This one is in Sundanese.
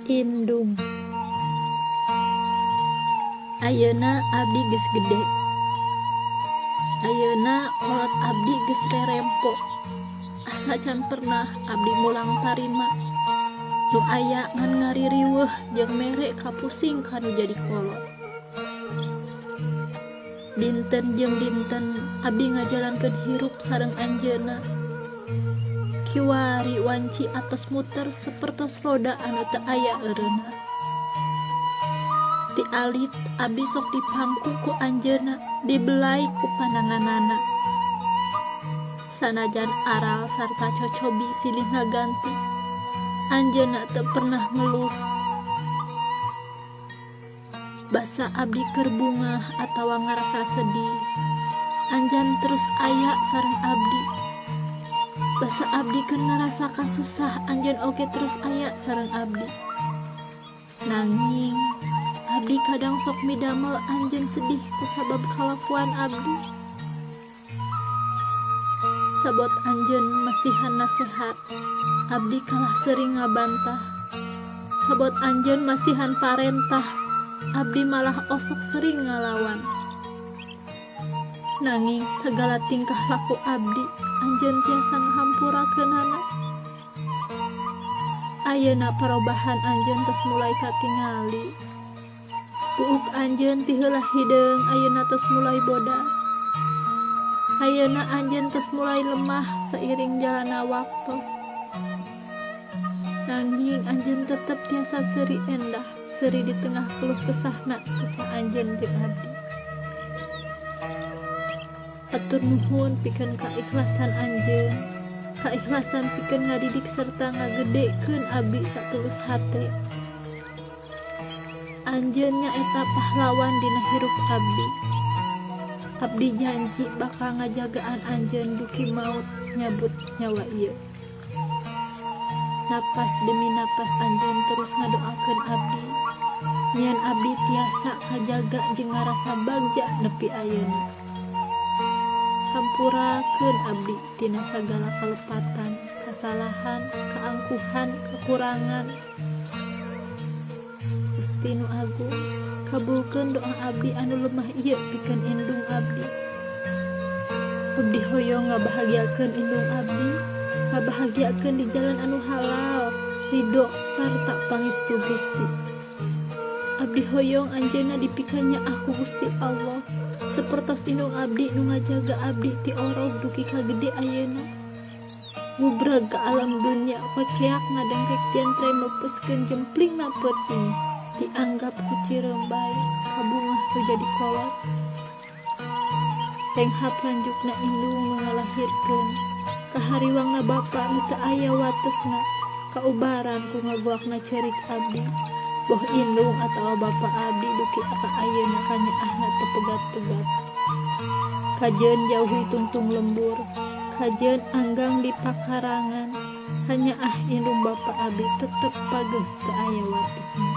Indung. Ayeuna abdi geus gede. Ayeuna kolot abdi geus rerempo. Asa can pernah abdi mulang tarima. Nu aya ngan ngaririweuh jeung mere kapusing kanu jadi kolot. Dinten jeung dinten abdi ngajalankeun hirup sareng anjeunna. Kiwari wanci atos muter sapertos roda anu teu aya eureunna. Ti alit abdi sok dipangku ku anjeunna, dibelai ku pananganana. Sanajan aral sarta cocobi silih ngaganti, anjeunna teu pernah ngeluh. Basa abdi keur bungah atawa ngarasa sedih, anjan terus aya sareng abdi. Basa abdi keur ngarasa kasusah, anjeun oge terus aya sareng abdi. Nanging abdi kadang sok midamel anjeun sedih kusabab kalakuan abdi. Sabot anjeun masihan nasehat, abdi kalah sering ngabantah. Sabot anjeun masihan parentah, abdi malah osok sering ngalawan. Nanging segala tingkah laku abdi, anjeun tiasa ngahampurakeunana. Ayeuna parobahan anjeun tos mulai katingali. Buuk anjeun ti heula hideung ayeuna tos mulai bodas. Ayeuna anjeun tos mulai lemah seiring jalanna waktos. Nanging anjeun tetep tiasa seuri endah, seuri di tengah keluh kesahna kesah anjeun jeung abdi. Hatur nuhun pikeun kaikhlasan anjeun, kaikhlasan pikeun ngadidik serta ngagedekeun abdi satulus hate. Anjeun nyaeta pahlawan dina hirup abdi. Abdi janji bakal ngajagaan anjeun duki maut nyabut nyawa ieu. Napas demi napas anjeun terus ngadoakeun abdi. Nyian abdi tiasa kajaga jeung ngarasa bagja nepi ayeuna. Hampurakeun abdi tina sagala kalepatan, kasalahan, kaangkuhan, kekurangan. Gusti nu agung, kabulkeun doa abdi anu lemah ieu pikeun indung abdi. Abdi hoyong ngabahagiakeun indung abdi, ngabahagiakeun di jalan anu halal, ridho sarta pangestu Gusti. Abdi hoyong anjeunna dipikanyaah ku Gusti Allah, sapertos indung abdi nu ngajaga abdi ti orog dugi ka gede ayeuna. Gubrag ka alam dunya, koceak ngadengkek jentre mepeskeun jemplingna peuting, dianggap ku cireum bae, kabungah nu jadi kolot. Renghap lanjukna indung nu ngalahirkeun, kahariwangna bapa nu teu aya watesna, kaubaran ku ngagoakna ceurik abdi. Boh indung atawa bapa abdi duki ka ayeuna kanyaahna teu pegat-pegat. Kajeun jauhi tungtung lembur, kajeun anggang di pakarangan, hanyaah indung bapa abdi tetep pageuh teu aya watesna.